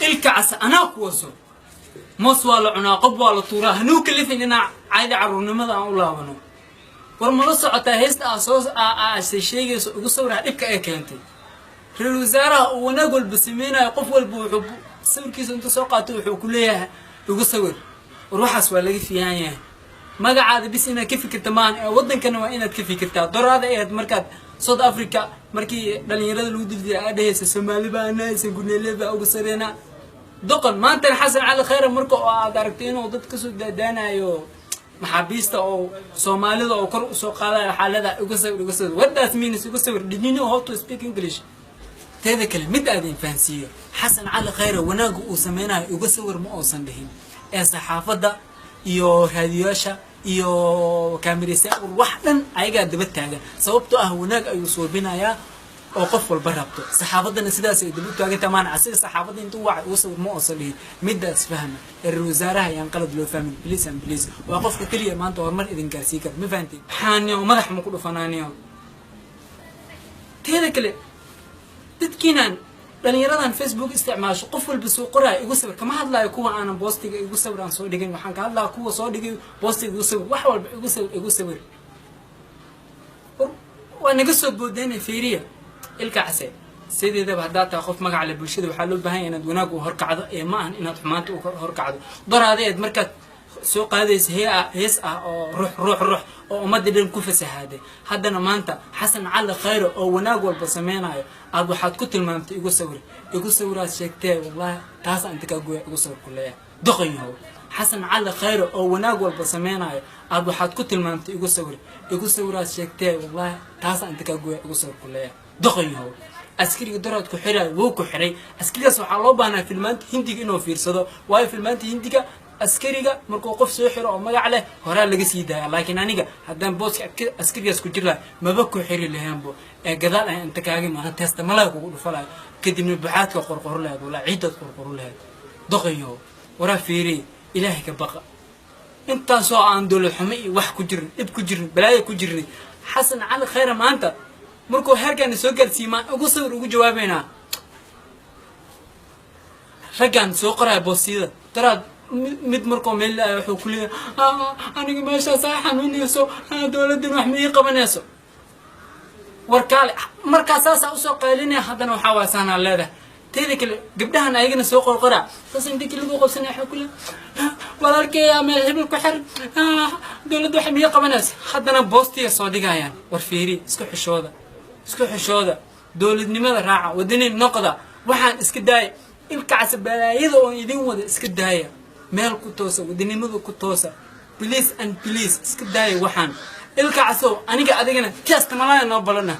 Ilkacase, anaa ku waso. Moos waa la cunaa, qob waa la tuuraa. Hanuu kalifin inaa caadi carruurnimada aan u laabano. War, mala socotaa heesta aa soo aase sheegayso ugu sawiraha dhibka ay keentay? Ra-iisul wasaaraha uu wanaag walba sameynayo, qof walba wuxuu sawirkiisa intuu soo qaato wuxuu ku leeyahay "igu sawir". War, waxaas waa laga fiican yahay. Magacaada bis inaad ka fikirta maahan ee waddankana waa inaad ka fikirtaa. Doraada ahayd markaad South Africa markii dhalinyarada lagu dildilay aad dhehaysa "Soomaali baa anahaysa, guneele baa uga sareynaa". Doqon. Maantana Xasan Cali Khayre marka oo aad aragtay inuu dad kasoo daadaanayo maxaabiista oo Soomaalida oo kor usoo qaadayo, waxaa leedahay "igu sawir, igu sawir". What does means "igu sawir"? Did you know how to speak English? Teeda kale, mid aad fahansiiyo: Xasan Cali Khayre wanaagga uu sameynayo "igu sawir" ma uusan dhihin ee saxaafadda iyo raadiyaasha iyo kaamiraysa wax dhan ayagaa daba taagan, sababtoo ah wanaag ayuu suubinayaa oo qof walba rabto. Saxaafaddana sidaas ay daba u taagantaha. Maana asiga saxaafadda intuu wacay "ugu sawir" ma uusan dhihin. Midaas fahma. Ra-iisul wasaaraha ayaan qalad loo fahmin, please and please. Waa qofka keliya maanta horumar idin gaarsii kara. Ma fahanteen? Maxaaniyo madax ma ku dhufanaaniyo? Teeda kale, dadkiinaan dhalinyaradan Facebook isticmaasho, qof walba soo qoraayo "igu sawir". Kama hadlaayo kuwa aanan boostiga "igu sawir" aan soo dhigin. Waxaan ka hadlaya kuwa soo dhigay boostiga "igu sawir", wax walba "igu sawir, igu sawir". Waa naga soo boodeyna. Fiiriya, Ilkacase, sideedaba haddaad tahay qof magaca leh bulshada, waxaa loo baahan yahay inaad wanaag u horkacdo ee ma ahan inaad xumaanta u horkacdo. Doraadeed markaad soo qaadaysa hee ah, hees ah oo ruux ruux ruux oo ummadda dhan ku fasahaaday, haddana maanta Xasan Cali Khayre oo wanaag walba sameynayo aad waxaad ku tilmaamtay "igu sawir, igu sawiraad" sheegtee. Wallahi taasa inta kaa gooya "igu sawir" ku leeyahay. Doqon yahow. Xasan Cali Khayre oo wanaag walba sameynayo aad waxaad ku tilmaamtay "igu sawir, igu sawiraad" sheegtee. Wallahi taasa inta kaa gooya "igu sawir" ku leeyahay. Doqon yahow. Askariga doraad ku xirayo wuu ku xiray. Askarigaas waxaa loo baahnaa filmaanta Hindiga inuu fiirsado, waayo filmaanta Hindiga askariga markuu qof soo xiro oo magac leh horaa laga sii daaya. Laakiin aniga haddaan booska askarigaas ku jir lahay, maba ku xiri lahaanbo ee gadaal ah inta kaaga imaana teesta malaya kugu dhufalayo, kadibna buxaadka qorqoro lahayd, walaa ciiddaad qorqoro lahayd. Doqayo. Waraa, fiiriy, Ilaahay ka baqa. Intaasoo aan dowlad xumo iyo wax ku jirin, dhib ku jirin, balaayo ku jirnay, Xasan Cali Khayre maanta markuu heerkaana soo gaarsiiye maan ugu sawir ugu jawaabaynaa? Raggaan soo qoraya boostiyada daraad mid markuu meel la wuxuu ku leeyahay "Aniga meeshaas aa xanuunayso, dowladdan wax ma ii qabanayso". War kaale, markaa saasaa usoo qaylinaya, haddana waxaa waa saanaa leedahay. Teeda kale, gabdhahan ayagana soo qorqoraa saas inta keligu qabsanaya, waxaa ku leeyahay "Walaalkeeyaa meel hebel ku xir, dowladda wax ma ii qabanayso". Haddana boostiya soo dhigayaan. War fiiri, isku xishooda, isku xishooda, dowladnimada raaca, wadani noqda. Waxaan iska daaya. Ilkacasa, balaayada oon idin wada iska daaya. Meel ku toosa, wadanimada ku toosa, please and please. Iska daaya waxaan. Ilkacasow, aniga adigana test malaya noo balana.